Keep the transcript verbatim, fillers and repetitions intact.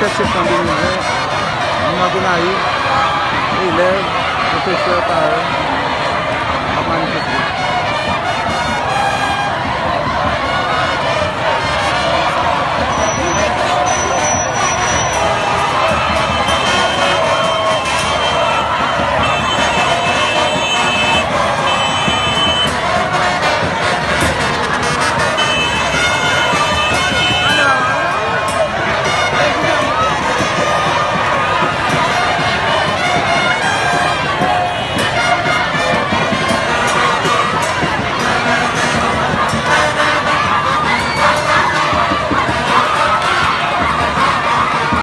Sèt septanm de mil ven, nou nan Gonayiv, elèv, pwofesè, paran, ap manifeste.